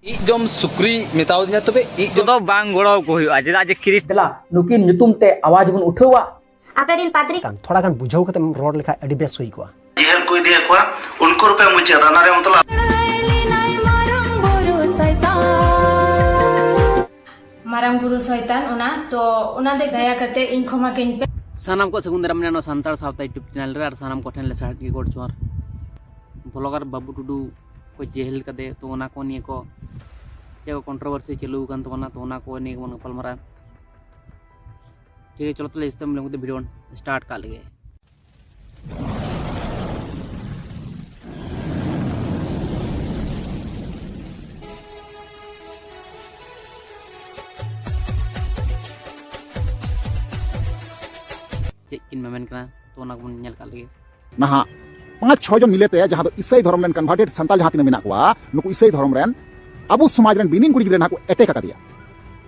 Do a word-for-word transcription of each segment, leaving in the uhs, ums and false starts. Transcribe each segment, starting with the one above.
ᱤᱡ ᱡᱚᱢ ᱥᱩᱠᱨᱤ ᱢᱮᱛᱟᱣ ᱫᱤᱧᱟ, ᱛᱚᱵᱮ ᱤᱡ ᱡᱚᱢ ᱫᱚ ᱵᱟᱝ ᱜᱚᱲᱚ ᱟᱠᱚ ᱦᱩᱭᱩᱜᱼᱟ, ᱪᱮᱫᱟᱜ ᱡᱮ ᱠᱷᱨᱤᱥ ᱫᱮᱞᱟ, ᱱᱩᱠᱤᱱ ᱧᱩᱛᱩᱢ ᱛᱮ ᱟᱣᱟᱡ ᱵᱚᱱ ᱩᱴᱷᱟᱹᱣᱟ᱾ ᱟᱯᱮ ᱨᱤᱱ ᱯᱟᱫᱽᱨᱤ᱾ ᱛᱷᱚᱲᱟ ᱜᱟᱱ ᱵᱩᱡᱷᱟᱹᱣ ᱠᱟᱛᱮᱢ ᱨᱚᱲ ᱞᱮᱠᱷᱟᱡ ᱟᱹᱰᱤ ᱵᱮᱥ ᱦᱩᱭ ᱠᱚᱜᱼᱟ᱾ ᱡᱮᱦᱮᱞ ᱠᱚ ᱤᱫᱤᱭᱮᱫ ᱠᱚᱣᱟ, ᱩᱱᱠᱩ ᱨᱩᱯᱮ ᱢᱩᱪᱟᱹᱫ ᱟᱱᱟ ᱨᱮ ᱢᱚᱛᱞᱚᱵ᱾ ᱢᱟᱨᱟᱝ ᱵᱩᱨᱩ ᱥᱚᱭᱛᱟᱱ ᱚᱱᱟ, ᱛᱚ ᱚᱱᱟ ᱫᱚ ᱫᱟᱭᱟ ᱠᱟᱛᱮ ᱤᱧ ᱠᱷᱚᱢᱟ ᱠᱟᱹᱧ ᱯᱮ᱾ ᱥᱟᱱᱟᱢ ᱠᱚ ᱥᱟᱹᱜᱩᱱ ᱫᱟᱨᱟᱢ ᱱᱚᱣᱟ ᱥᱟᱱᱛᱟᱲ ᱥᱟᱶᱛᱟ YouTube ᱪᱮᱱᱮᱞ ᱨᱮ, ᱟᱨ ᱥᱟᱱᱟᱢ ᱠᱚᱴᱷᱮᱱ ᱞᱮ ᱥᱟᱨᱦᱟᱣ ᱜᱮ ᱜᱚᱰ ᱡᱚᱦᱟᱨ᱾ ᱵᱷᱞᱚᱜᱟᱨ ᱵᱟᱹᱵᱩ ᱴᱩᱰᱩ ᱠᱚ ᱡᱮᱦᱮᱞ ᱠᱟᱫᱮ, ᱛᱚ ᱚᱱᱟ ᱠᱚ ᱱᱤᱭᱮ ᱠᱚ ᱪᱮᱫ ᱠᱚ ᱠᱚᱱᱴᱨᱳᱵᱷᱟᱨᱥᱤ ᱪᱟᱹᱞᱩ ᱟᱠᱟᱱ ᱛᱟᱵᱚᱱᱟ, ᱛᱚ ᱚᱱᱟ ᱠᱚ ᱱᱤᱭᱮ ᱜᱮᱵᱚᱱ ᱜᱟᱯᱟᱞᱢᱟᱨᱟᱜᱼᱟ᱾ ᱴᱷᱤᱠ ᱜᱮᱭᱟ, ᱪᱚᱞᱚ ᱛᱟᱦᱞᱮ ᱡᱟᱹᱥᱛᱤ ᱵᱟᱝ ᱞᱟᱹᱭ ᱠᱟᱛᱮ ᱵᱷᱤᱰᱤᱭᱳ ᱵᱚᱱ ᱥᱴᱟᱨᱴ ᱠᱟᱜ ᱞᱮᱜᱮ᱾ ᱪᱮᱫ ᱠᱤᱱ ᱢᱮᱢᱮᱱ ᱠᱟᱱᱟ, ᱛᱚ ᱚᱱᱟ ᱠᱚᱵᱚᱱ ᱧᱮᱞ ᱠᱟᱜ ᱞᱮᱜᱮ᱾ ᱱᱟᱦᱟᱜ ᱯᱟᱸᱪ ᱪᱷᱚ ᱡᱚᱱ ᱢᱤᱞᱮ ᱛᱮ, ᱡᱟᱦᱟᱸ ᱫᱚ ᱤᱥᱟᱹᱭ ᱫᱷᱚᱨᱚᱢ ᱨᱮᱱ ᱠᱚᱱᱵᱷᱟᱨᱴᱮᱰ ᱥᱟᱱᱛᱟᱲ ᱡᱟᱦᱟᱸ ᱛᱤᱱᱟᱹᱜ ᱢᱮᱱᱟᱜ ᱠᱚᱣᱟ, ᱱᱩᱠᱩ ᱤᱥᱟᱹᱭ ᱫᱷᱚᱨᱚᱢ ᱨᱮᱱ ᱟᱵᱚ ᱥᱚᱢᱟᱡᱽ ᱨᱮᱱ ᱵᱤᱱᱤᱱ ᱠᱩᱲᱤ ᱜᱤᱫᱽᱨᱟᱹ ᱱᱟᱦᱟᱜ ᱠᱚ ᱮᱴᱮᱠ ᱟᱠᱟᱫᱮᱭᱟ᱾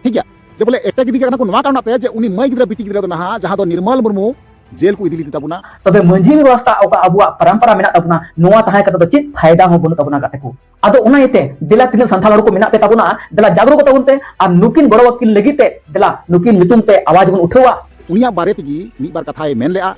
ᱴᱷᱤᱠ ᱜᱮᱭᱟ, ᱡᱮ ᱵᱚᱞᱮ ᱮᱴᱮᱠ ᱤᱫᱤ ᱠᱟᱱᱟ ᱠᱚ ᱱᱚᱣᱟ ᱠᱟᱨᱚᱱ ᱛᱮ ᱡᱮ ᱩᱱᱤ ᱢᱟᱹᱭ ᱜᱤᱫᱽᱨᱟᱹ ᱵᱤᱴᱤ ᱜᱤᱫᱽᱨᱟᱹ ᱫᱚ ᱱᱟᱦᱟᱜ ᱡᱟᱦᱟᱸ ᱫᱚ ᱱᱤᱨᱢᱚᱞ ᱢᱩᱨᱢᱩ ᱡᱮᱞ ᱠᱚ ᱤᱫᱤ ᱞᱮᱫᱮ ᱛᱟᱵᱚᱱᱟ᱾ ᱛᱚᱵᱮ ᱢᱟᱹᱡᱷᱤ ᱵᱮᱵᱚᱥᱛᱷᱟ ᱚᱠᱟ ᱟᱵᱚᱣᱟᱜ ᱯᱚᱨᱚᱢᱯᱚᱨᱟ ᱢᱮᱱᱟᱜ ᱛᱟᱵᱚᱱᱟ, ᱱᱚᱣᱟ ᱛᱟᱦᱮᱸ ᱠᱟᱛᱮ ᱫᱚ ᱪᱮᱫ ᱯᱷᱟᱭᱫᱟ ᱦᱚᱸ ᱵᱟᱹᱱᱩᱜ ᱛᱟᱵᱚᱱᱟ ᱜᱟᱛᱮ ᱠᱚ᱾ ᱟᱫᱚ ᱚᱱᱟ ᱤᱭᱟᱹᱛᱮ ᱫᱮᱞᱟ ᱛᱤᱱᱟᱹᱜ ᱥᱟᱱᱛᱟᱲ ᱦᱚᱲ ᱠᱚ ᱢᱮᱱᱟᱜ ᱯᱮ ᱛᱟᱵᱚᱱᱟ, ᱫᱮᱞᱟ ᱡᱟᱜᱽᱨᱚᱛ ᱛᱟᱵᱚᱱ ᱯᱮ ᱟᱨ ᱱᱩᱠᱤᱱ ᱜᱚᱲᱚ ᱟᱹᱠᱤᱱ ᱞᱟᱹᱜᱤᱫ ᱛᱮ ᱫᱮᱞᱟ ᱱᱩᱠᱤᱱ ᱧᱩᱛᱩᱢ ᱛᱮ ᱟᱣᱟᱡ ᱵᱚᱱ ᱩᱴᱷᱟᱹᱣᱟ᱾ ᱩᱱᱤᱭᱟᱜ ᱵᱟᱨᱮ ᱛᱮᱜᱮ ᱢᱤᱫ ᱵᱟᱨ ᱠᱟᱛᱷᱟᱭ ᱢᱮᱱ ᱞᱮᱜᱼᱟ᱾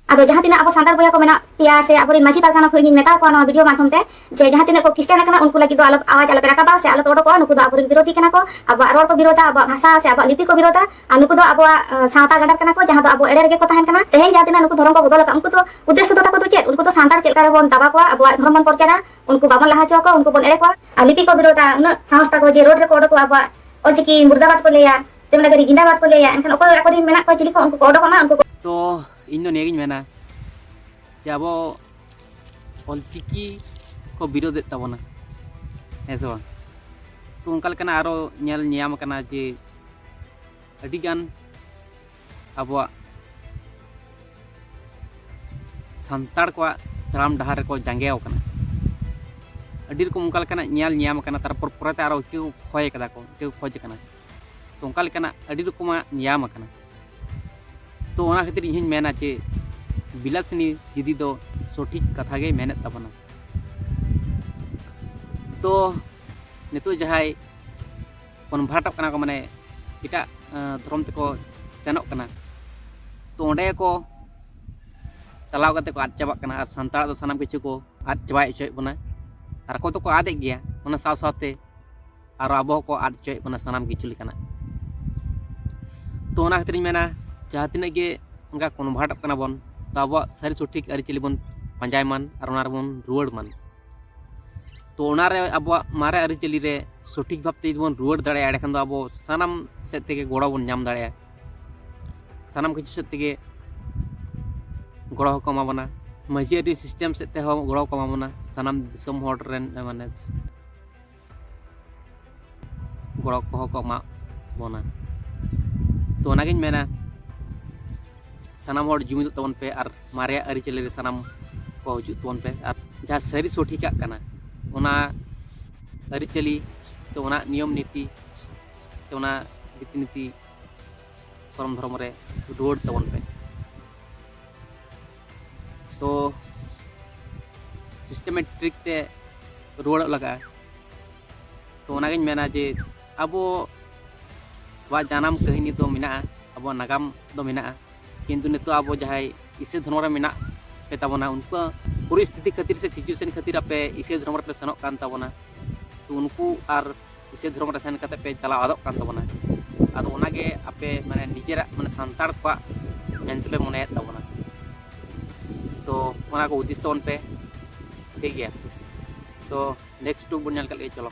ᱟᱫᱚ ᱡᱟᱦᱟᱸ ᱛᱤᱱᱟᱹᱜ ᱟᱵᱚ ᱥᱟᱱᱛᱟᱲ ᱵᱚᱭᱦᱟ ᱠᱚ ᱢᱮᱱᱟᱜ ᱯᱮᱭᱟ ᱥᱮ ᱟᱵᱚᱨᱮᱱ ᱢᱟᱹᱡᱷᱤ ᱯᱟᱨᱜᱟᱱᱟ ᱠᱚ, ᱤᱧᱤᱧ ᱢᱮᱛᱟ ᱠᱚᱣᱟ ᱱᱚᱣᱟ ᱵᱷᱤᱰᱤᱭᱳ ᱢᱟᱫᱽᱫᱷᱚᱢ ᱛᱮ ᱡᱮ ᱡᱟᱦᱟᱸ ᱛᱤᱱᱟᱹᱜ ᱠᱚ ᱠᱷᱨᱤᱥᱴᱟᱱ ᱟᱠᱟᱱᱟ, ᱩᱱᱠᱩ ᱞᱟᱹᱜᱤᱫ ᱫᱚ ᱟᱞᱚ, ᱟᱣᱟᱡ ᱟᱞᱚᱯᱮ ᱨᱟᱠᱟᱵᱟ ᱥᱮ ᱟᱞᱚᱯᱮ ᱚᱰᱚᱠᱚᱜᱼᱟ᱾ ᱱᱩᱠᱩ ᱫᱚ ᱟᱵᱚᱨᱮᱱ ᱵᱤᱨᱳᱫᱷᱤ ᱠᱟᱱᱟ ᱠᱚ, ᱟᱵᱚᱣᱟᱜ ᱨᱚᱲ ᱠᱚ ᱵᱤᱨᱳᱫᱟ, ᱟᱵᱚᱣᱟᱜ ᱵᱷᱟᱥᱟ ᱥᱮ ᱟᱵᱚᱣᱟᱜ ᱞᱤᱯᱤ ᱠᱚ ᱵᱤᱨᱳᱫᱟ᱾ ᱟᱨ ᱱᱩᱠᱩ ᱫᱚ ᱟᱵᱚᱣᱟᱜ, ᱟᱸ, ᱥᱟᱶᱛᱟ ᱜᱟᱫᱟᱨ ᱠᱟᱱᱟ ᱠᱚ, ᱡᱟᱦᱟᱸ ᱫᱚ ᱟᱵᱚ ᱮᱲᱮ ᱨᱮᱜᱮ ᱠᱚ ᱛᱟᱦᱮᱱ ᱠᱟᱱᱟ᱾ ᱛᱮᱦᱮᱧ ᱡᱟᱦᱟᱸ ᱛᱤᱱᱟᱹᱜ ᱱᱩᱠᱩ ᱫᱷᱚᱨᱚᱢ ᱠᱚ ᱵᱚᱫᱚᱞ ᱟᱠᱟᱫ, ᱩᱱᱠᱩ ᱫᱚ ᱩᱫᱽᱫᱮᱥᱥᱚ ᱫᱚ ᱛᱟᱠᱚ ᱫᱚ ᱪᱮᱫ? ᱩᱱᱠᱩ ᱫᱚ ᱥᱟᱱᱛᱟᱲ ᱪᱮᱫ ᱞᱮᱠᱟ ᱨᱮᱵᱚᱱ ᱫᱟᱵᱟ ᱠᱚᱣᱟ, ᱟᱵᱚᱣᱟᱜ ᱫᱷᱚᱨᱚᱢ ᱵᱚᱱ ᱯᱨᱚᱪᱟᱨᱟ, ᱩᱱᱠᱩ ᱵᱟᱵᱚᱱ ᱞᱟᱦᱟ ᱦᱚᱪᱚ ᱟᱠᱚᱣᱟ, ᱩᱱᱠᱩ ᱵᱚᱱ ᱮᱲᱮ ᱠᱚᱣᱟ᱾ ᱟᱨ ᱞᱤᱯᱤ ᱠᱚ ᱵᱤᱨᱳᱫᱟ, ᱩᱱᱟᱹᱜ ᱥᱟᱦᱚᱥ ᱛᱟᱠᱚ ᱡᱮ ᱨᱳᱰ ᱨᱮᱠᱚ ᱚᱰᱚᱠᱚᱜᱼᱟ, ᱟᱵᱚᱣᱟᱜ ᱚᱞᱪᱤᱠᱤ ᱢᱩᱨᱫᱟᱵᱟᱫ ᱠᱚ ᱞᱟᱹᱭᱟ, ᱫᱮᱵᱽᱱᱟᱜᱚᱨᱤ ᱡᱤᱱᱫᱟᱵᱟᱫ ᱠᱚ ᱞᱟᱹᱭᱟ, ᱮᱱᱠᱷᱟᱱ ᱚᱠᱚᱭ ᱟᱠᱚᱨᱮᱱ ᱢᱮᱱᱟᱜ ᱠᱚᱣᱟ ᱪᱤᱞᱤ ᱠᱚ, ᱩᱱᱠᱩ ᱠᱚ ᱚᱰᱚᱠᱚᱜ ᱢᱟ, ᱩᱱᱠᱩ ᱠᱚ᱾ ᱛᱚ ᱤᱧ ᱫᱚ ᱱᱤᱭᱟᱹᱜᱤᱧ ᱢᱮᱱᱟ ᱡᱮ ᱟᱵᱚ ᱚᱞᱪᱤᱠᱤ ᱠᱚ ᱵᱤᱨᱳᱫᱮᱫ ᱛᱟᱵᱚᱱᱟ, ᱦᱮᱸ ᱥᱮ ᱵᱟᱝ? ᱛᱚ ᱚᱱᱠᱟ ᱞᱮᱠᱟᱱᱟᱜ ᱟᱨᱚ ᱧᱮᱞ ᱧᱟᱢ ᱟᱠᱟᱱᱟ ᱡᱮ ᱟᱹᱰᱤᱜᱟᱱ ᱟᱵᱚᱣᱟᱜ ᱥᱟᱱᱛᱟᱲ ᱠᱚᱣᱟᱜ ᱛᱟᱲᱟᱢ ᱰᱟᱦᱟᱨ ᱨᱮᱠᱚ ᱡᱟᱸᱜᱮ ᱟᱠᱟᱱᱟ᱾ ᱟᱹᱰᱤ ᱨᱚᱠᱚᱢ ᱚᱱᱠᱟ ᱞᱮᱠᱟᱱᱟᱜ ᱧᱮᱞ ᱧᱟᱢ ᱟᱠᱟᱱᱟ᱾ ᱛᱟᱨᱯᱚᱨ ᱯᱚᱨᱮᱛᱮ ᱟᱨᱚ ᱤᱠᱟᱹ ᱠᱚ ᱠᱷᱚᱭ ᱠᱟᱫᱟ ᱠᱚ, ᱤᱠᱟᱹ ᱠᱚ ᱠᱷᱚᱡ ᱟᱠᱟᱱᱟ᱾ ᱛᱚ ᱚᱱᱠᱟ ᱞᱮᱠᱟᱱᱟᱜ ᱟᱹᱰᱤ ᱨᱚᱠᱚᱢᱟᱜ ᱧᱟᱢ ᱟᱠᱟᱱᱟ᱾ ᱛᱚ ᱚᱱᱟ ᱠᱷᱟᱹᱛᱤᱨ ᱤᱧ ᱦᱚᱧ ᱢᱮᱱᱟ ᱡᱮ ᱵᱤᱞᱟᱥᱤᱱᱤ ᱫᱤᱫᱤ ᱫᱚ ᱥᱚᱴᱷᱤᱠ ᱠᱟᱛᱷᱟ ᱜᱮᱭ ᱢᱮᱱᱮᱫ ᱛᱟᱵᱚᱱᱟ᱾ ᱛᱚ ᱱᱤᱛᱚᱜ ᱡᱟᱦᱟᱸᱭ ᱠᱚᱱᱵᱷᱟᱨᱴᱚᱜ ᱠᱟᱱᱟ ᱠᱚ, ᱢᱟᱱᱮ ᱮᱴᱟᱜ ᱫᱷᱚᱨᱚᱢ ᱛᱮᱠᱚ ᱥᱮᱱᱚᱜ ᱠᱟᱱᱟ, ᱛᱚ ᱚᱸᱰᱮ ᱠᱚ ᱪᱟᱞᱟᱣ ᱠᱟᱛᱮ ᱠᱚ ᱟᱫ ᱪᱟᱵᱟᱜ ᱠᱟᱱᱟ᱾ ᱟᱨ ᱥᱟᱱᱛᱟᱲᱟᱜ ᱫᱚ ᱥᱟᱱᱟᱢ ᱠᱤᱪᱷᱩ ᱠᱚ ᱟᱫ ᱪᱟᱵᱟ ᱦᱚᱪᱚᱭᱮᱫ ᱵᱚᱱᱟ᱾ ᱟᱨ ᱟᱠᱚ ᱫᱚᱠᱚ ᱟᱫᱮᱜ ᱜᱮᱭᱟ, ᱚᱱᱟ ᱥᱟᱶ ᱥᱟᱶᱛᱮ ᱟᱨᱚ ᱟᱵᱚ ᱦᱚᱸᱠᱚ ᱟᱫ ᱦᱚᱪᱚᱭᱮᱫ ᱵᱚᱱᱟ ᱥᱟᱱᱟᱢ ᱠᱤᱪᱷᱩ ᱞᱮᱠᱟᱱᱟᱜ᱾ ᱛᱚ ᱚᱱᱟ ᱠᱷᱟᱹᱛᱤᱨᱤᱧ ᱢᱮᱱᱟ, ᱡᱟᱦᱟᱸ ᱛᱤᱱᱟᱹᱜ ᱜᱮ ᱚᱱᱠᱟ ᱠᱚᱱᱵᱷᱟᱨᱴᱚᱜ ᱠᱟᱱᱟ ᱵᱚᱱ, ᱛᱚ ᱟᱵᱚᱣᱟᱜ ᱥᱟᱹᱨᱤ ᱥᱚᱴᱷᱤᱠ ᱟᱹᱨᱤᱪᱟᱹᱞᱤ ᱵᱚᱱ ᱯᱟᱸᱡᱟᱭ ᱢᱟᱱ ᱟᱨ ᱚᱱᱟ ᱨᱮᱵᱚᱱ ᱨᱩᱣᱟᱹᱲ ᱢᱟᱱ᱾ ᱛᱚ ᱚᱱᱟᱨᱮ ᱟᱵᱚᱣᱟᱜ ᱢᱟᱨᱮ ᱟᱹᱨᱤᱪᱟᱹᱞᱤ ᱨᱮ ᱥᱚᱴᱷᱤᱠ ᱵᱷᱟᱵᱽᱛᱮ ᱡᱩᱫᱤ ᱵᱚᱱ ᱨᱩᱣᱟᱹᱲ ᱫᱟᱲᱮᱭᱟᱜᱼᱟ, ᱮᱸᱰᱮᱠᱷᱟᱱ ᱫᱚ ᱟᱵᱚ ᱥᱟᱱᱟᱢ ᱥᱮᱫ ᱛᱮᱜᱮ ᱜᱚᱲᱚ ᱵᱚᱱ ᱧᱟᱢ ᱫᱟᱲᱮᱭᱟᱜᱼᱟ᱾ ᱥᱟᱱᱟᱢ ᱠᱤᱪᱷᱩ ᱥᱮᱫ ᱛᱮᱜᱮ ᱜᱚᱲᱚ ᱦᱚᱸᱠᱚ ᱮᱢᱟ ᱵᱚᱱᱟ᱾ ᱢᱟᱹᱡᱷᱤ ᱟᱹᱨᱤ ᱥᱤᱥᱴᱮᱢ ᱥᱮᱫ ᱛᱮᱦᱚᱸ ᱜᱚᱲᱚ ᱠᱚ ᱮᱢᱟ ᱵᱚᱱᱟ᱾ ᱥᱟᱱᱟᱢ ᱫᱤᱥᱚᱢ ᱦᱚᱲ ᱨᱮᱱ, ᱢᱟᱱᱮ, ᱜᱚᱲᱚ ᱠᱚᱦᱚᱸ ᱠᱚ ᱮᱢᱟ ᱵᱚᱱᱟ᱾ ᱛᱚ ᱚᱱᱟᱜᱤᱧ ᱢᱮᱱᱟ, ᱥᱟᱱᱟᱢ ᱦᱚᱲ ᱡᱩᱢᱤᱫᱚᱜ ᱛᱟᱵᱚᱱ ᱯᱮ ᱟᱨ ᱢᱟᱨᱮᱭᱟᱜ ᱟᱹᱨᱤᱪᱟᱹᱞᱤ ᱨᱮ ᱥᱟᱱᱟᱢ ᱠᱚ ᱦᱤᱡᱩᱜ ᱛᱟᱵᱚᱱ ᱯᱮ᱾ ᱟᱨ ᱡᱟᱦᱟᱸ ᱥᱟᱹᱨᱤ ᱥᱚᱴᱷᱤᱠᱟᱜ ᱠᱟᱱᱟ, ᱚᱱᱟ ᱟᱹᱨᱤᱪᱟᱹᱞᱤ ᱥᱮ ᱚᱱᱟ ᱱᱤᱭᱚᱢ ᱱᱤᱛᱤ ᱥᱮ ᱚᱱᱟ ᱨᱤᱛᱤ ᱱᱤᱛᱤ ᱫᱷᱚᱨᱚᱢ ᱫᱷᱚᱨᱚᱢ ᱨᱮ ᱨᱩᱣᱟᱹᱲ ᱛᱟᱵᱚᱱ ᱯᱮ᱾ ᱛᱚ ᱥᱤᱥᱴᱮᱢᱮᱴᱤᱠ ᱛᱮ ᱨᱩᱣᱟᱹᱲᱚᱜ ᱞᱟᱜᱟᱜᱼᱟ᱾ ᱛᱚ ᱚᱱᱟᱜᱤᱧ ᱢᱮᱱᱟ ᱡᱮ ᱟᱵᱚᱣᱟᱜ ᱡᱟᱱᱟᱢ ᱠᱟᱹᱦᱱᱤ ᱫᱚ ᱢᱮᱱᱟᱜᱼᱟ, ᱟᱵᱚᱣᱟᱜ ᱱᱟᱜᱟᱢ ᱫᱚ ᱢᱮᱱᱟᱜᱼᱟ, ᱠᱤᱱᱛᱩ ᱱᱤᱛᱚᱜ ᱟᱵᱚ ᱡᱟᱦᱟᱸᱭ ᱤᱥᱟᱹᱭ ᱫᱷᱚᱨᱚᱢ ᱨᱮ ᱢᱮᱱᱟᱜ ᱯᱮ ᱛᱟᱵᱚᱱᱟ, ᱩᱱᱠᱩᱣᱟᱜ ᱯᱚᱨᱤᱥᱛᱷᱤᱛᱤ ᱠᱷᱟᱹᱛᱤᱨ ᱥᱮ ᱥᱤᱪᱩᱭᱮᱥᱚᱱ ᱠᱷᱟᱹᱛᱤᱨ ᱟᱯᱮ ᱤᱥᱟᱹᱭ ᱫᱷᱚᱨᱚᱢ ᱨᱮᱯᱮ ᱥᱮᱱᱚᱜ ᱠᱟᱱ ᱛᱟᱵᱚᱱᱟ᱾ ᱛᱚ ᱩᱱᱠᱩ ᱟᱨ ᱤᱥᱟᱹᱭ ᱫᱷᱚᱨᱚᱢ ᱨᱮ ᱥᱮᱱ ᱠᱟᱛᱮ ᱯᱮ ᱪᱟᱞᱟᱣ ᱟᱫᱚᱜ ᱠᱟᱱ ᱛᱟᱵᱚᱱᱟ᱾ ᱟᱫᱚ ᱚᱱᱟᱜᱮ ᱟᱯᱮ, ᱢᱟᱱᱮ, ᱱᱤᱡᱮᱨᱟᱜ, ᱢᱟᱱᱮ, ᱥᱟᱱᱛᱟᱲ ᱠᱚᱣᱟᱜ ᱢᱮᱱᱛᱮᱯᱮ ᱢᱚᱱᱮᱭᱮᱫ ᱛᱟᱵᱚᱱᱟ᱾ ᱛᱚ ᱚᱱᱟ ᱠᱚ ᱦᱩᱫᱤᱥ ᱛᱟᱵᱚᱱ ᱯᱮ, ᱴᱷᱤᱠ ᱜᱮᱭᱟ? ᱛᱚ ᱱᱮᱠᱥᱴ ᱵᱚᱱ ᱧᱮᱞ ᱠᱟᱜ ᱞᱮᱜᱮ, ᱪᱚᱞᱚ᱾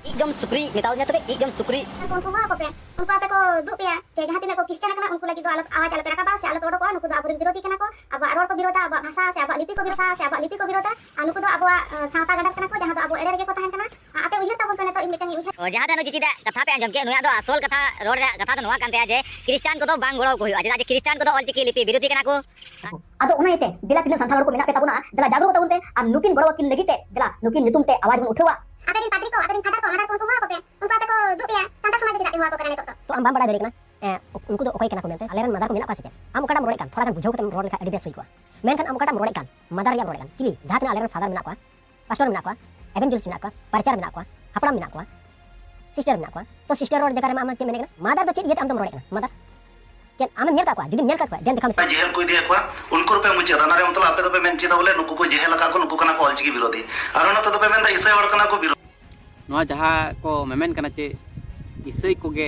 ᱤᱡ ᱡᱚᱢ ᱥᱩᱠᱨᱤ ᱢᱮᱛᱟᱣ ᱫᱤᱧᱟ, ᱛᱚᱵᱮ ᱤᱡ ᱡᱚᱢ ᱥᱩᱠᱨᱤ᱾ ᱩᱱᱠᱩ ᱦᱚᱦᱚ ᱟᱠᱚ ᱯᱮ, ᱩᱱᱠᱩ ᱟᱯᱮ ᱠᱚ ᱫᱩᱜ ᱯᱮᱭᱟ, ᱡᱮ ᱡᱟᱦᱟᱸ ᱛᱤᱱᱟᱹᱜ ᱠᱚ ᱠᱷᱨᱤᱥᱪᱟᱱ ᱟᱠᱟᱱᱟ, ᱩᱱᱠᱩ ᱞᱟᱹᱜᱤᱫ ᱫᱚ ᱟᱞᱚ, ᱟᱣᱟᱡᱽ ᱟᱞᱚ ᱯᱮ ᱨᱟᱠᱟᱵᱟ ᱥᱮ ᱟᱞᱚ ᱯᱮ ᱚᱰᱚᱠᱚᱜᱼᱟ᱾ ᱱᱩᱠᱩ ᱫᱚ ᱟᱵᱚᱨᱮᱱ ᱵᱤᱨᱳᱫᱷᱤ ᱠᱟᱱᱟ ᱠᱚ, ᱟᱵᱚᱣᱟᱜ ᱨᱚᱲ ᱠᱚ ᱵᱤᱨᱳᱫᱷᱟ, ᱟᱵᱚᱣᱟᱜ ᱵᱷᱟᱥᱟ ᱥᱮ ᱟᱵᱚᱣᱟᱜ ᱞᱤᱯᱤ ᱠᱚ ᱵᱤᱨᱳᱫᱷᱟ ᱥᱮ ᱟᱵᱚᱣᱟᱜ ᱞᱤᱯᱤ ᱠᱚ ᱵᱤᱨᱳᱫᱷᱟ᱾ ᱟᱨ ᱱᱩᱠᱩ ᱫᱚ ᱟᱵᱚᱣᱟᱜ, ᱟᱸ, ᱥᱟᱶᱛᱟ ᱜᱟᱫᱟᱨ ᱠᱟᱱᱟ ᱠᱚ, ᱡᱟᱦᱟᱸ ᱫᱚ ᱟᱵᱚ ᱮᱲᱮ ᱨᱮᱜᱮ ᱠᱚ ᱛᱟᱦᱮᱱ ᱠᱟᱱᱟ᱾ ᱟᱨ ᱟᱯᱮ ᱩᱭᱦᱟᱹᱨ ᱛᱟᱵᱚᱱ ᱯᱮ ᱱᱤᱛᱚᱜ ᱤᱧ ᱢᱤᱫᱴᱟᱝ ᱤᱧ ᱩᱭᱦᱟᱹᱨ᱾ ᱚ, ᱡᱟᱦᱟᱸ ᱫᱚ ᱱᱩᱭ ᱪᱤᱪᱤ ᱫᱟᱜ ᱠᱟᱛᱷᱟ ᱯᱮ ᱟᱸᱡᱚᱢ ᱠᱮᱫ, ᱱᱩᱭᱟᱜ ᱫᱚ ᱟᱥᱚᱞ ᱠᱟᱛᱷᱟ, ᱨᱚᱲ ᱨᱮᱭᱟᱜ ᱠᱟᱛᱷᱟ ᱫᱚ ᱱᱚᱣᱟ ᱠᱟᱱ ᱛᱟᱭᱟ ᱡᱮ ᱠᱷᱨᱤᱥᱴᱟᱱ ᱠᱚᱫᱚ ᱵᱟᱝ ᱜᱚᱲᱚ ᱟᱠᱚ ᱦᱩᱭᱩᱜᱼᱟ, ᱪᱮᱫᱟᱜ ᱡᱮ ᱠᱷᱨᱤᱥᱴᱟᱱ ᱠᱚᱫᱚ ᱚᱞᱪᱤᱠᱤ ᱞᱤᱯᱤ ᱵᱤᱨᱳᱫᱷᱤ ᱠᱟᱱᱟ ᱠᱚ᱾ ᱟᱫᱚ ᱚᱱᱟ ᱤᱭᱟᱹᱛᱮ ᱫᱮᱞᱟ ᱛᱤᱱᱟᱹᱜ ᱥᱟᱱᱛᱟᱲ ᱦᱚᱲ ᱠᱚ ᱢᱮᱱᱟᱜ ᱯᱮ ᱛᱟᱵᱚᱱᱟ, ᱫᱮᱞᱟ ᱡᱟᱜᱽᱨᱚᱛ ᱛᱟᱵᱚᱱ ᱯᱮ ᱟᱨ ᱱᱩᱠᱤᱱ ᱜᱚᱲᱚ ᱟᱹᱠᱤᱱ ᱞᱟᱹᱜᱤᱫ ᱛᱮ ᱫᱮᱞᱟ ᱱᱩᱠᱤᱱ ᱧᱩᱛᱩᱢ ᱛᱮ ᱟᱣᱟᱡᱽ ᱵᱚᱱ ᱩᱴᱷᱟᱹᱣᱟ᱾ ᱟᱯᱮ ᱨᱮᱱ ᱯᱟᱫᱽᱨᱤ ᱠᱚ, ᱟᱯᱮ ᱨᱮᱱ ᱯᱷᱟᱫᱟᱨ ᱠᱚ, ᱢᱟᱫᱟᱨ ᱠᱚ, ᱩᱱᱠᱩ ᱦᱚᱦᱚ ᱟᱠᱚ ᱯᱮ᱾ ᱩᱱᱠᱩ ᱟᱯᱮ ᱠᱚ ᱫᱩᱜ ᱯᱮᱭᱟ, ᱥᱟᱱᱛᱟᱲ ᱥᱚᱢᱟᱡᱽ ᱨᱮ ᱪᱮᱫᱟᱜ ᱯᱮ ᱦᱚᱦᱚ ᱟᱠᱚ ᱠᱟᱱᱟ ᱱᱤᱛᱚᱜ ᱫᱚ? ᱛᱚ ᱟᱢ ᱵᱟᱢ ᱵᱟᱲᱟᱭ ᱫᱟᱲᱮᱭᱟᱜ ᱠᱟᱱᱟ, ᱮ, ᱩᱱᱠᱩ ᱫᱚ ᱚᱠᱚᱭ ᱠᱟᱱᱟ ᱠᱚ ᱢᱮᱱᱛᱮ? ᱟᱞᱮ ᱨᱮᱱ ᱢᱟᱫᱟᱨ ᱠᱚ ᱢᱮᱱᱟᱜ ᱠᱚᱣᱟ ᱥᱮ ᱪᱮᱫ? ᱟᱢ ᱚᱠᱟᱴᱟᱜ ᱮᱢ ᱨᱚᱲᱮᱫ ᱠᱟᱱ, ᱛᱷᱚᱲᱟ ᱜᱟᱱ ᱵᱩᱡᱷᱟᱹᱣ ᱠᱟᱛᱮᱢ ᱨᱚᱲ ᱞᱮᱠᱷᱟᱱ ᱟᱹᱰᱤ ᱵᱮᱥ ᱦᱩᱭ ᱠᱚᱜᱼᱟ᱾ ᱢᱮᱱᱠᱷᱟᱱ ᱟᱢ ᱚᱠᱟᱴᱟᱜ ᱮᱢ ᱨᱚᱲᱮᱫ ᱠᱟᱱ, ᱢᱟᱫᱟᱨ ᱨᱮᱭᱟᱜ ᱮᱢ ᱨᱚᱲᱮᱫ ᱠᱟᱱ, ᱪᱤᱞᱤ? ᱡᱟᱦᱟᱸ ᱛᱤᱱᱟᱹᱜ ᱟᱞᱮ ᱨᱮᱱ ᱯᱷᱟᱫᱟᱨ ᱢᱮᱱᱟᱜ ᱠᱚᱣᱟ, ᱯᱟᱥᱴᱚᱨ ᱢᱮᱱᱟᱜ ᱠᱚᱣᱟ, ᱮᱵᱷᱮᱱᱡᱮᱞᱤᱥᱴ ᱢᱮᱱᱟᱜ ᱠᱚᱣᱟ, ᱯᱟᱨᱪᱟᱨ ᱢᱮᱱᱟᱜ ᱠᱚᱣᱟ, ᱦᱟᱯᱲᱟᱢ ᱢᱮᱱᱟᱜ ᱠᱚᱣᱟ, ᱥᱤᱥᱴᱟᱨ ᱢᱮᱱᱟᱜ ᱠᱚᱣᱟ, ᱛᱚ ᱥᱤᱥᱴᱟᱨ ᱨᱚᱲ ᱡᱟᱭᱜᱟ ᱨᱮ ᱟᱢ ᱪᱮᱫ ᱢᱮᱱᱮᱫ ᱠᱟᱱᱟ? ᱢᱟᱫᱟᱨ ᱫᱚ ᱪᱮᱫ ᱤᱭᱟᱹᱛᱮ ᱟᱢ ᱫᱚᱢ ᱨᱚᱲᱮᱫ ᱠᱟᱱᱟ? ᱢᱟᱫᱟᱨ ᱪᱮᱫ ᱟᱢᱮᱢ ᱧᱮᱞ ᱠᱟᱜ ᱠᱚᱣᱟ? ᱡᱩᱫᱤᱢ ᱧᱮᱞ ᱠᱟᱜ ᱠᱚᱣᱟ, then ᱫᱮᱠᱷᱟᱣ ᱢᱮᱥᱮ᱾ ᱡᱮᱦᱮᱞ ᱠᱚ ᱤᱫᱤᱭᱮᱫ ᱠᱚᱣᱟ, ᱩᱱᱠᱩ ᱨᱩᱯᱮ ᱢᱩᱪᱟᱹᱫᱟ᱾ ᱚᱱᱟ ᱨᱮ ᱢᱚᱛᱞᱚᱵ ᱟᱯᱮ ᱫᱚᱯᱮ ᱢᱮᱱ ᱪᱮᱫᱟ ᱵᱚᱞᱮ ᱱᱩᱠᱩ ᱠᱚ ᱡᱮᱦᱮᱞ ᱟᱠᱟᱫ ᱠᱚ, ᱱᱩᱠᱩ ᱠᱟᱱᱟ ᱠᱚ ᱚᱞᱪᱤᱠᱤ ᱵᱤᱨᱳᱫᱷᱤ, ᱟᱨ ᱚᱱᱟ ᱛᱮᱫᱚ ᱯᱮ ᱢᱮᱱᱫᱟ ᱤᱥᱟᱹᱭ ᱦᱚᱲ ᱠᱟᱱᱟ ᱠᱚ ᱵᱤᱨᱳᱫᱷᱤ᱾ ᱱᱚᱣᱟ ᱡᱟᱦᱟᱸ ᱠᱚ ᱢᱮᱢᱮᱱ ᱠᱟᱱᱟ ᱪᱮ ᱤᱥᱟᱹᱭ ᱠᱚᱜᱮ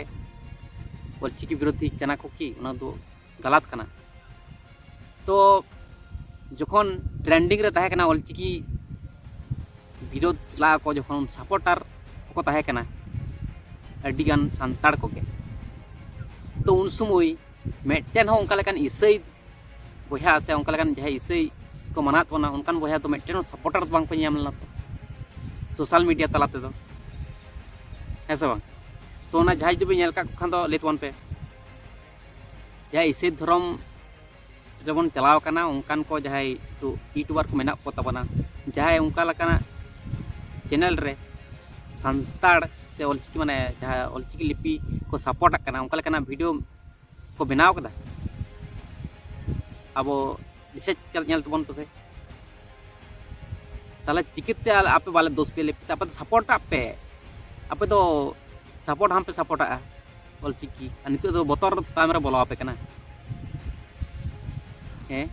ᱚᱞᱪᱤᱠᱤ ᱵᱤᱨᱳᱫᱷᱤ ᱠᱟᱱᱟ ᱠᱚ ᱠᱤ, ᱚᱱᱟ ᱫᱚ ᱜᱟᱞᱟᱛ ᱠᱟᱱᱟ᱾ ᱛᱚ ᱡᱚᱠᱷᱚᱱ ᱴᱨᱮᱱᱰᱤᱝ ᱨᱮ ᱛᱟᱦᱮᱸ ᱠᱟᱱᱟ ᱚᱞᱪᱤᱠᱤ ᱵᱤᱨᱳᱫᱷ ᱞᱟᱜ ᱠᱚ, ᱡᱚᱠᱷᱚᱱ ᱥᱟᱯᱳᱨᱴᱟᱨ ᱠᱚᱠᱚ ᱛᱟᱦᱮᱸ ᱠᱟᱱᱟ ᱟᱹᱰᱤᱜᱟᱱ ᱥᱟᱱᱛᱟᱲ ᱠᱚᱜᱮ, ᱛᱚ ᱩᱱ ᱥᱚᱢᱚᱭ ᱢᱤᱫᱴᱮᱱ ᱦᱚᱸ ᱚᱱᱠᱟ ᱞᱮᱠᱟᱱ ᱤᱥᱟᱹᱭ ᱵᱚᱭᱦᱟ ᱥᱮ ᱚᱱᱠᱟ ᱞᱮᱠᱟᱱ ᱡᱟᱦᱟᱸᱭ ᱤᱥᱟᱹᱭ ᱠᱚ ᱢᱟᱱᱟᱣᱮᱫ ᱵᱚᱱᱟ, ᱚᱱᱠᱟᱱ ᱵᱚᱭᱦᱟ ᱫᱚ ᱢᱤᱫᱴᱮᱱ ᱦᱚᱸ ᱥᱟᱯᱳᱨᱴᱟᱨ ᱫᱚ ᱵᱟᱝ ᱠᱚ ᱧᱟᱢ ᱞᱮᱱᱟ ᱛᱚ ᱥᱳᱥᱟᱞ ᱢᱤᱰᱤᱭᱟ ᱛᱟᱞᱟ ᱛᱮᱫᱚ, ᱦᱮᱸ ᱥᱮ ᱵᱟᱝ? ᱛᱚ ᱚᱱᱟ ᱡᱟᱦᱟᱸᱭ ᱡᱩᱫᱤ ᱯᱮ ᱧᱮᱞ ᱠᱟᱜ ᱠᱚ ᱠᱷᱟᱱ ᱫᱚ ᱞᱟᱹᱭ ᱛᱟᱵᱚᱱ ᱯᱮ, ᱡᱟᱦᱟᱸᱭ ᱤᱥᱟᱹᱭ ᱫᱷᱚᱨᱚᱢ ᱨᱮᱵᱚᱱ ᱪᱟᱞᱟᱣ ᱠᱟᱱᱟ, ᱚᱱᱠᱟᱱ ᱠᱚ ᱡᱟᱦᱟᱸᱭ ᱤᱭᱩᱴᱩᱵᱟᱨ ᱠᱚ ᱢᱮᱱᱟᱜ ᱠᱚ ᱛᱟᱵᱚᱱᱟ, ᱡᱟᱦᱟᱸᱭ ᱚᱱᱠᱟ ᱞᱮᱠᱟᱱᱟᱜ ᱪᱮᱱᱮᱞ ᱨᱮ ᱥᱟᱱᱛᱟᱲ ᱥᱮ ᱚᱞᱪᱤᱠᱤ, ᱢᱟᱱᱮ ᱡᱟᱦᱟᱸ ᱚᱞᱪᱤᱠᱤ ᱞᱤᱯᱤ ᱠᱚ ᱥᱟᱯᱳᱨᱴᱟᱜ ᱠᱟᱱᱟ, ᱚᱱᱠᱟ ᱞᱮᱠᱟᱱᱟᱜ ᱵᱷᱤᱰᱤᱭᱳ ᱠᱚ ᱵᱮᱱᱟᱣ ᱠᱟᱫᱟ? ᱟᱵᱚ ᱨᱤᱥᱟᱨᱪ ᱠᱟᱛᱮ ᱧᱮᱞ ᱛᱟᱵᱚᱱ ᱯᱮᱥᱮ᱾ ᱛᱟᱦᱚᱞᱮ ᱪᱤᱠᱟᱹᱛᱮ ᱟᱞᱮ, ᱟᱯᱮ ᱵᱟᱞᱮ ᱫᱳᱥ ᱯᱮ ᱞᱟᱹᱭ ᱯᱮᱥᱮ, ᱟᱯᱮ ᱫᱚ ᱥᱟᱯᱳᱨᱴᱟᱜ ᱯᱮ, ᱟᱯᱮ ᱫᱚ ᱥᱟᱯᱳᱨᱴ ᱦᱚᱸ ᱯᱮ ᱥᱟᱯᱳᱨᱴᱟᱜᱼᱟ ᱚᱞᱪᱤᱠᱤ, ᱟᱨ ᱱᱤᱛᱚᱜ ᱫᱚ ᱵᱚᱛᱚᱨ ᱛᱟᱭᱚᱢ ᱨᱮ ᱵᱚᱞᱚ ᱟᱯᱮ ᱠᱟᱱᱟ᱾ ᱦᱮᱸ,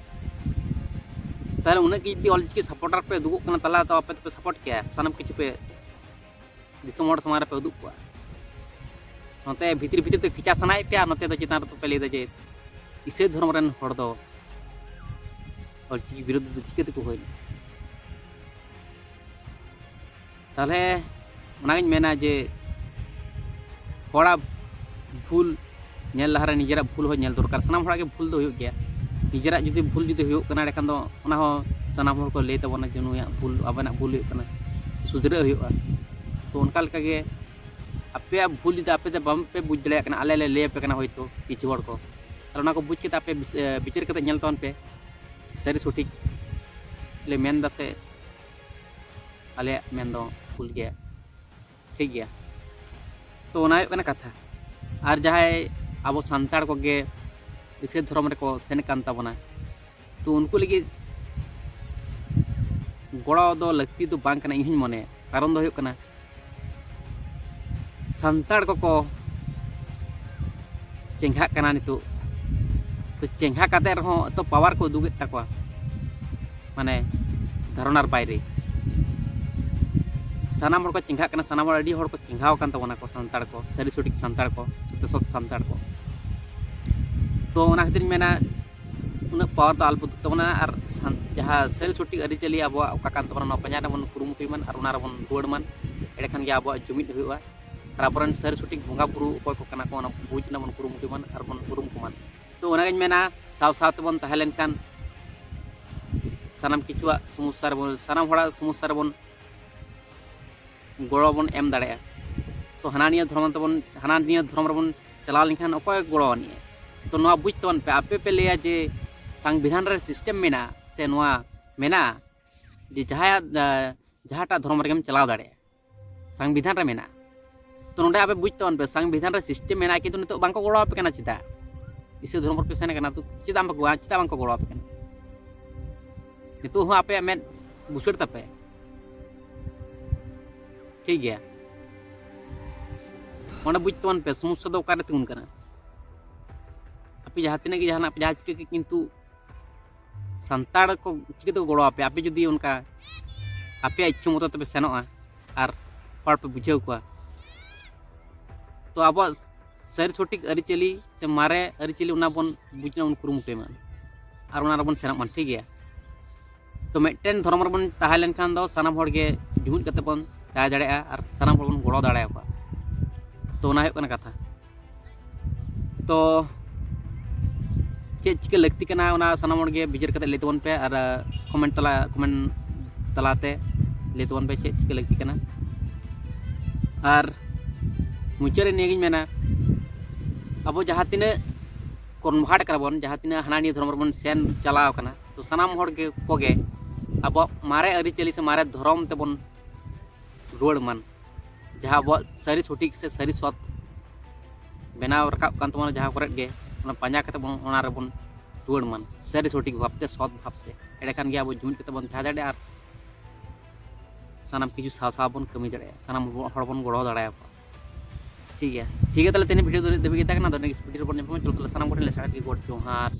ᱛᱟᱦᱚᱞᱮ ᱩᱱᱟᱹᱜ ᱜᱮ ᱡᱩᱫᱤ ᱚᱞᱪᱤᱠᱤ ᱥᱟᱯᱳᱨᱴᱟᱨ ᱯᱮ ᱩᱫᱩᱜᱚᱜ ᱠᱟᱱᱟ, ᱛᱟᱦᱚᱞᱮ ᱛᱚ ᱟᱯᱮ ᱫᱚᱯᱮ ᱥᱟᱯᱳᱨᱴ ᱠᱮᱭᱟ, ᱥᱟᱱᱟᱢ ᱠᱤᱪᱷᱩ ᱯᱮ ᱫᱤᱥᱚᱢ ᱦᱚᱲ ᱥᱟᱢᱟᱝ ᱨᱮᱯᱮ ᱩᱫᱩᱜ ᱠᱚᱣᱟ᱾ ᱱᱚᱛᱮ ᱵᱷᱤᱛᱤᱨ ᱵᱷᱤᱛᱤᱨ ᱛᱮ ᱠᱷᱮᱪᱟ ᱥᱟᱱᱟᱭᱮᱫ ᱯᱮᱭᱟ, ᱟᱨ ᱱᱚᱛᱮ ᱫᱚ ᱪᱮᱛᱟᱱ ᱨᱮᱫᱚ ᱯᱮ ᱞᱟᱹᱭᱫᱟ ᱡᱮ ᱤᱥᱟᱹᱭ ᱫᱷᱚᱨᱚᱢ ᱨᱮᱱ ᱦᱚᱲ ᱫᱚ ᱚᱞᱪᱤᱠᱤ ᱵᱤᱨᱳᱫᱷ ᱫᱚ ᱪᱤᱠᱟᱹ ᱛᱮᱠᱚ ᱦᱩᱭᱱᱟ? ᱛᱟᱦᱚᱞᱮ ᱚᱱᱟᱜᱤᱧ ᱢᱮᱱᱟ ᱡᱮ ᱦᱚᱲᱟᱜ ᱵᱷᱩᱞ ᱧᱮᱞ ᱞᱟᱦᱟᱨᱮ ᱱᱤᱡᱮᱨᱟᱜ ᱵᱷᱩᱞ ᱦᱚᱸ ᱧᱮᱞ ᱫᱚᱨᱠᱟᱨ᱾ ᱥᱟᱱᱟᱢ ᱦᱚᱲᱟᱜ ᱜᱮ ᱵᱷᱩᱞ ᱫᱚ ᱦᱩᱭᱩᱜ ᱜᱮᱭᱟ᱾ ᱱᱤᱡᱮᱨᱟᱜ ᱡᱩᱫᱤ ᱵᱷᱩᱞ ᱡᱩᱫᱤ ᱦᱩᱭᱩᱜ ᱠᱟᱱᱟ, ᱮᱸᱰᱮᱠᱷᱟᱱ ᱫᱚ ᱚᱱᱟ ᱦᱚᱸ ᱥᱟᱱᱟᱢ ᱦᱚᱲ ᱠᱚ ᱞᱟᱹᱭ ᱛᱟᱵᱚᱱᱟ ᱡᱮ ᱱᱩᱭᱟᱜ ᱵᱷᱩᱞ, ᱟᱵᱮᱱᱟᱜ ᱵᱷᱩᱞ ᱦᱩᱭᱩᱜ ᱠᱟᱱᱟ, ᱥᱩᱫᱷᱨᱟᱹᱜ ᱦᱩᱭᱩᱜᱼᱟ᱾ ᱛᱚ ᱚᱱᱠᱟ ᱞᱮᱠᱟᱜᱮ ᱟᱯᱮᱭᱟᱜ ᱵᱷᱩᱞ ᱡᱩᱫᱤ ᱟᱯᱮ ᱛᱮ ᱵᱟᱝ ᱯᱮ ᱵᱩᱡᱽ ᱫᱟᱲᱮᱭᱟᱜ ᱠᱟᱱᱟ, ᱟᱞᱮ ᱞᱮ ᱞᱟᱹᱭ ᱟᱯᱮ ᱠᱟᱱᱟ ᱦᱚᱭᱛᱳ ᱠᱤᱪᱷᱩ ᱦᱚᱲ ᱠᱚ, ᱛᱟᱦᱚᱞᱮ ᱚᱱᱟ ᱠᱚ ᱵᱩᱡᱽ ᱠᱟᱛᱮ ᱟᱯᱮ ᱵᱤᱪ-, ᱮ, ᱵᱤᱪᱟᱹᱨ ᱠᱟᱛᱮ ᱧᱮᱞ ᱛᱟᱵᱚᱱ ᱯᱮ, ᱥᱟᱹᱨᱤ ᱥᱚᱴᱷᱤᱠ ᱞᱮ ᱢᱮᱱ ᱫᱟ ᱥᱮ ᱟᱞᱮᱭᱟᱜ ᱢᱮᱱ ᱫᱚ ᱵᱷᱩᱞ ᱜᱮᱭᱟ, ᱴᱷᱤᱠ ᱜᱮᱭᱟ᱾ ᱛᱚ ᱚᱱᱟ ᱦᱩᱭᱩᱜ ᱠᱟᱱᱟ ᱠᱟᱛᱷᱟ᱾ ᱟᱨ ᱡᱟᱦᱟᱸᱭ ᱟᱵᱚ ᱥᱟᱱᱛᱟᱲ ᱠᱚᱜᱮ ᱤᱥᱟᱹᱭ ᱫᱷᱚᱨᱚᱢ ᱨᱮᱠᱚ ᱥᱮᱱ ᱠᱟᱱ ᱛᱟᱵᱚᱱᱟ, ᱛᱚ ᱩᱱᱠᱩ ᱞᱟᱹᱜᱤᱫ ᱜᱚᱲᱚ ᱫᱚ ᱞᱟᱹᱠᱛᱤ ᱫᱚ ᱵᱟᱝ ᱠᱟᱱᱟ, ᱤᱧ ᱦᱚᱧ ᱢᱚᱱᱮᱭᱟ᱾ ᱠᱟᱨᱚᱱ ᱫᱚ ᱦᱩᱭᱩᱜ ᱠᱟᱱᱟ, ᱥᱟᱱᱛᱟᱲ ᱠᱚᱠᱚ ᱪᱮᱸᱜᱷᱟᱜ ᱠᱟᱱᱟ ᱱᱤᱛᱚᱜ᱾ ᱛᱚ ᱪᱮᱸᱜᱷᱟ ᱠᱟᱛᱮ ᱨᱮᱦᱚᱸ ᱮᱛᱚ ᱯᱟᱣᱟᱨ ᱠᱚ ᱩᱫᱩᱜᱮᱫ ᱛᱟᱠᱚᱣᱟ, ᱢᱟᱱᱮ ᱫᱷᱟᱨᱚᱱᱟᱨ ᱵᱟᱭᱨᱮ᱾ ᱥᱟᱱᱟᱢ ᱦᱚᱲ ᱠᱚ ᱪᱮᱸᱜᱷᱟᱜ ᱠᱟᱱᱟ, ᱥᱟᱱᱟᱢ ᱦᱚᱲ, ᱟᱹᱰᱤ ᱦᱚᱲ ᱠᱚ ᱪᱮᱸᱜᱷᱟᱣ ᱟᱠᱟᱱ ᱛᱟᱵᱚᱱᱟ ᱠᱚ ᱥᱟᱱᱛᱟᱲ ᱠᱚ, ᱥᱟᱹᱨᱤ ᱥᱚᱴᱷᱤᱠ ᱥᱟᱱᱛᱟᱲ ᱠᱚ, ᱥᱚᱛ ᱥᱚᱛ ᱥᱟᱱᱛᱟᱲ ᱠᱚ᱾ ᱛᱚ ᱚᱱᱟ ᱠᱷᱟᱹᱛᱤᱨ ᱤᱧ ᱢᱮᱱᱟ, ᱩᱱᱟᱹᱜ ᱯᱟᱣᱟᱨ ᱫᱚ ᱟᱞᱚ ᱵᱚ ᱩᱫᱩᱜ ᱛᱟᱵᱚᱱᱟ, ᱟᱨ ᱥᱟᱱ-, ᱡᱟᱦᱟᱸ ᱥᱟᱹᱨᱤ ᱥᱚᱴᱷᱤᱠ ᱟᱹᱨᱤᱪᱟᱹᱞᱤ ᱟᱵᱚᱣᱟᱜ ᱚᱠᱟ ᱠᱟᱱ ᱛᱟᱵᱚᱱᱟ, ᱱᱚᱣᱟ ᱯᱟᱸᱡᱟ ᱨᱮᱱᱟᱜ ᱵᱚᱱ ᱠᱩᱨᱩᱢᱩᱴᱩᱭ ᱢᱟ ᱟᱨ ᱚᱱᱟ ᱨᱮᱵᱚᱱ ᱨᱩᱣᱟᱹᱲ ᱢᱟ᱾ ᱮᱸᱰᱮᱠᱷᱟᱱ ᱜᱮ ᱟᱵᱚᱣᱟᱜ ᱡᱩᱢᱤᱫ ᱦᱩᱭᱩᱜᱼᱟ᱾ ᱟᱨ ᱟᱵᱚᱨᱮᱱ ᱥᱟᱹᱨᱤ ᱥᱚᱴᱷᱤᱠ ᱵᱚᱸᱜᱟ ᱵᱩᱨᱩ ᱚᱠᱚᱭ ᱠᱚ ᱠᱟᱱᱟ ᱠᱚ, ᱚᱱᱟ ᱵᱩᱡᱽ ᱨᱮᱱᱟᱜ ᱵᱚᱱ ᱠᱩᱨᱩᱢᱩᱴᱩᱭ ᱢᱟ ᱟᱨ ᱵᱚᱱ ᱩᱨᱩᱢ ᱠᱚᱢᱟ᱾ ᱛᱚ ᱚᱱᱟᱜᱤᱧ ᱢᱮᱱᱟ, ᱥᱟᱶ ᱥᱟᱶ ᱛᱮᱵᱚᱱ ᱛᱟᱦᱮᱸ ᱞᱮᱱᱠᱷᱟᱱ ᱥᱟᱱᱟᱢ ᱠᱤᱪᱷᱩᱣᱟᱜ ᱥᱚᱢᱚᱥᱥᱟ ᱨᱮᱵᱚᱱ, ᱥᱟᱱᱟᱢ ᱦᱚᱲᱟᱜ ᱥᱚᱢᱚᱥᱥᱟ ᱨᱮᱵᱚᱱ ᱜᱚᱲᱚ ᱵᱚᱱ ᱮᱢ ᱫᱟᱲᱮᱭᱟᱜᱼᱟ᱾ ᱛᱚ ᱦᱟᱱᱟ ᱱᱤᱭᱟᱹ ᱫᱷᱚᱨᱚᱢ ᱛᱮᱵᱚᱱ, ᱦᱟᱱᱟ ᱱᱤᱭᱟᱹ ᱫᱷᱚᱨᱚᱢ ᱨᱮᱵᱚᱱ ᱪᱟᱞᱟᱣ ᱞᱮᱱᱠᱷᱟᱱ ᱚᱠᱚᱭ ᱜᱚᱲᱚ ᱟᱹᱱᱤᱡᱼᱟ? ᱛᱚ ᱱᱚᱣᱟ ᱵᱩᱡᱽ ᱛᱟᱵᱚᱱ ᱯᱮ, ᱟᱯᱮ ᱯᱮ ᱞᱟᱹᱭᱟ ᱡᱮ ᱥᱚᱝᱵᱤᱫᱷᱟᱱ ᱨᱮ ᱥᱤᱥᱴᱮᱢ ᱢᱮᱱᱟᱜᱼᱟ ᱥᱮ ᱱᱚᱣᱟ ᱢᱮᱱᱟᱜᱼᱟ ᱡᱮ ᱡᱟᱦᱟᱸᱭᱟᱜ, ᱡᱟᱦᱟᱸᱴᱟᱜ ᱫᱷᱚᱨᱚᱢ ᱨᱮᱜᱮᱢ ᱪᱟᱞᱟᱣ ᱫᱟᱲᱮᱭᱟᱜᱼᱟ, ᱥᱚᱝᱵᱤᱫᱷᱟᱱ ᱨᱮ ᱢᱮᱱᱟᱜᱼᱟ᱾ ᱛᱚ ᱱᱚᱰᱮ ᱟᱯᱮ ᱵᱩᱡᱽ ᱛᱟᱵᱚᱱ ᱯᱮ, ᱥᱚᱝᱵᱤᱫᱷᱟᱱ ᱨᱮ ᱥᱤᱥᱴᱮᱢ ᱢᱮᱱᱟᱜᱼᱟ, ᱠᱤᱱᱛᱩ ᱱᱤᱛᱚᱜ ᱵᱟᱝᱠᱚ ᱜᱚᱲᱚ ᱟᱯᱮ ᱠᱟᱱᱟ᱾ ᱪᱮᱫᱟᱜ? ᱤᱥᱟᱹ ᱫᱷᱚᱨᱚᱢ ᱨᱮᱯᱮ ᱥᱮᱱ ᱠᱟᱱᱟ, ᱛᱚ ᱪᱮᱫᱟᱜ ᱵᱟᱝᱠᱚ, ᱪᱮᱫᱟᱜ ᱵᱟᱝᱠᱚ ᱜᱚᱲᱚ ᱟᱯᱮ ᱠᱟᱱᱟ? ᱱᱤᱛᱚᱜ ᱦᱚᱸ ᱟᱯᱮᱭᱟᱜ ᱢᱮᱫ ᱵᱩᱥᱟᱹᱲ ᱛᱟᱯᱮ, ᱴᱷᱤᱠ ᱜᱮᱭᱟ? ᱚᱸᱰᱮ ᱵᱩᱡᱽ ᱛᱟᱵᱚᱱ ᱯᱮ, ᱥᱚᱢᱚᱥᱥᱟ ᱫᱚ ᱚᱠᱟᱨᱮ ᱛᱤᱸᱜᱩᱱ ᱠᱟᱱᱟ᱾ ᱟᱯᱮ ᱡᱟᱦᱟᱸ ᱛᱤᱱᱟᱹᱜ ᱜᱮ ᱡᱟᱦᱟᱱᱟᱜ ᱯᱮ ᱡᱟᱦᱟᱸ ᱪᱤᱠᱟᱹ ᱠᱮᱫ, ᱠᱤᱱᱛᱩ ᱥᱟᱱᱛᱟᱲ ᱠᱚ ᱪᱤᱠᱟᱹ ᱛᱮᱠᱚ ᱜᱚᱲᱚ ᱟᱯᱮᱭᱟ? ᱟᱯᱮ ᱡᱩᱫᱤ ᱚᱱᱠᱟ ᱟᱯᱮᱭᱟᱜ ᱤᱪᱪᱷᱟᱹ ᱢᱚᱛᱚ ᱛᱮᱯᱮ ᱥᱮᱱᱚᱜᱼᱟ ᱟᱨ ᱦᱚᱲ ᱯᱮ ᱵᱩᱡᱷᱟᱹᱣ ᱠᱚᱣᱟ, ᱛᱚ ᱟᱵᱚᱣᱟᱜ ᱥᱟᱹᱨᱤ ᱥᱚᱴᱷᱤᱠ ᱟᱹᱨᱤᱪᱟᱹᱞᱤ ᱥᱮ ᱢᱟᱨᱮ ᱟᱹᱨᱤᱪᱟᱹᱞᱤ ᱚᱱᱟ ᱵᱚᱱ ᱵᱩᱡᱽ ᱨᱮᱱᱟᱜ ᱵᱚᱱ ᱠᱩᱨᱩᱢᱩᱴᱩᱭ ᱢᱟ ᱟᱨ ᱚᱱᱟ ᱨᱮᱵᱚᱱ ᱥᱮᱱᱚᱜ ᱢᱟ, ᱴᱷᱤᱠ ᱜᱮᱭᱟ? ᱛᱚ ᱢᱤᱫᱴᱮᱱ ᱫᱷᱚᱨᱚᱢ ᱨᱮᱵᱚᱱ ᱛᱟᱦᱮᱸ ᱞᱮᱱᱠᱷᱟᱱ ᱫᱚ ᱥᱟᱱᱟᱢ ᱦᱚᱲ ᱜᱮ ᱡᱩᱢᱤᱫ ᱠᱟᱛᱮ ᱵᱚᱱ ᱛᱟᱦᱮᱸ ᱫᱟᱲᱮᱭᱟᱜᱼᱟ ᱟᱨ ᱥᱟᱱᱟᱢ ᱦᱚᱲ ᱵᱚᱱ ᱜᱚᱲᱚ ᱫᱟᱲᱮᱭᱟᱠᱚᱣᱟ᱾ ᱛᱚ ᱚᱱᱟ ᱦᱩᱭᱩᱜ ᱠᱟᱱᱟ ᱠᱟᱛᱷᱟ᱾ ᱛᱚ ᱪᱮᱫ ᱪᱤᱠᱟᱹ ᱞᱟᱹᱠᱛᱤ ᱠᱟᱱᱟ, ᱚᱱᱟ ᱥᱟᱱᱟᱢ ᱦᱚᱲ ᱜᱮ ᱵᱤᱪᱟᱹᱨ ᱠᱟᱛᱮ ᱞᱟᱹᱭ ᱛᱟᱵᱚᱱ ᱯᱮ, ᱟᱨ ᱠᱚᱢᱮᱱᱴ ᱛᱟᱞᱟ, ᱠᱚᱢᱮᱱᱴ ᱛᱟᱞᱟᱛᱮ ᱞᱟᱹᱭ ᱛᱟᱵᱚᱱ ᱯᱮ ᱪᱮᱫ ᱪᱤᱠᱟᱹ ᱞᱟᱹᱠᱛᱤ ᱠᱟᱱᱟ᱾ ᱟᱨ ᱢᱩᱪᱟᱹᱫ ᱨᱮ ᱱᱤᱭᱟᱹᱜᱤᱧ ᱢᱮᱱᱟ, ᱟᱵᱚ ᱡᱟᱦᱟᱸ ᱛᱤᱱᱟᱹᱜ ᱠᱚᱱᱵᱷᱟᱨᱴ ᱠᱟᱱᱟ ᱵᱚᱱ, ᱡᱟᱦᱟᱸ ᱛᱤᱱᱟᱹᱜ ᱦᱟᱱᱟ ᱱᱤᱭᱟᱹ ᱫᱷᱚᱨᱚᱢ ᱨᱮᱵᱚᱱ ᱥᱮᱱ ᱪᱟᱞᱟᱣ ᱠᱟᱱᱟ, ᱛᱚ ᱥᱟᱱᱟᱢ ᱦᱚᱲ ᱜᱮ, ᱠᱚᱜᱮ ᱟᱵᱚᱣᱟᱜ ᱢᱟᱨᱮ ᱟᱹᱨᱤᱪᱟᱹᱞᱤ ᱥᱮ ᱢᱟᱨᱮ ᱫᱷᱚᱨᱚᱢ ᱛᱮᱵᱚᱱ ᱨᱩᱣᱟᱹᱲ ᱢᱟᱱ, ᱡᱟᱦᱟᱸ ᱟᱵᱚᱣᱟᱜ ᱥᱟᱹᱨᱤ ᱥᱚᱴᱷᱤᱠ ᱥᱮ ᱥᱟᱹᱨᱤ ᱥᱚᱛ ᱵᱮᱱᱟᱣ ᱨᱟᱠᱟᱵ ᱠᱟᱱ ᱛᱟᱵᱚᱱᱟ, ᱡᱟᱦᱟᱸ ᱠᱚᱨᱮᱫ ᱜᱮ ᱚᱱᱟ ᱯᱟᱸᱡᱟ ᱠᱟᱛᱮ ᱵᱚᱱ, ᱚᱱᱟ ᱨᱮᱵᱚᱱ ᱨᱩᱣᱟᱹᱲ ᱢᱟᱱ ᱥᱟᱹᱨᱤ ᱥᱚᱴᱷᱤᱠ ᱵᱷᱟᱵᱽᱛᱮ, ᱥᱚᱛ ᱵᱷᱟᱵᱽᱛᱮ᱾ ᱮᱸᱰᱮᱠᱷᱟᱱ ᱜᱮ ᱟᱵᱚ ᱡᱩᱢᱤᱫ ᱠᱟᱛᱮ ᱵᱚᱱ ᱛᱟᱦᱮᱸ ᱫᱟᱲᱮᱭᱟᱜᱼᱟ ᱟᱨ ᱥᱟᱱᱟᱢ ᱠᱤᱪᱷᱩ ᱥᱟᱶ ᱥᱟᱶ ᱵᱚᱱ ᱠᱟᱹᱢᱤ ᱫᱟᱲᱮᱭᱟᱜᱼᱟ, ᱥᱟᱱᱟᱢ ᱦᱚᱲ ᱵᱚᱱ ᱜᱚᱲᱚ ᱫᱟᱲᱮᱭᱟᱠᱚᱣᱟ᱾ ᱴᱷᱤᱠ ᱜᱮᱭᱟ, ᱴᱷᱤᱠ ᱜᱮᱭᱟ, ᱛᱟᱦᱚᱞᱮ ᱛᱮᱦᱮᱧ ᱵᱷᱤᱰᱤᱭᱳ ᱫᱚ ᱫᱷᱟᱹᱵᱤᱡ ᱜᱮ ᱛᱟᱦᱮᱸ ᱠᱟᱱᱟ᱾ ᱟᱫᱚ ᱱᱮᱠᱥᱴ ᱵᱷᱤᱰᱤᱭᱳ ᱨᱮᱵᱚᱱ ᱧᱟᱯᱟᱢᱟ᱾ ᱪᱚᱞᱚ ᱛᱟᱦᱚᱞᱮ ᱥᱟᱱᱟᱢ ᱠᱚᱴᱷᱮᱱ ᱞᱮ ᱥᱟᱨᱦᱟᱣ ᱜᱮ, ᱜᱚᱰ ᱡᱚᱦᱟᱨ᱾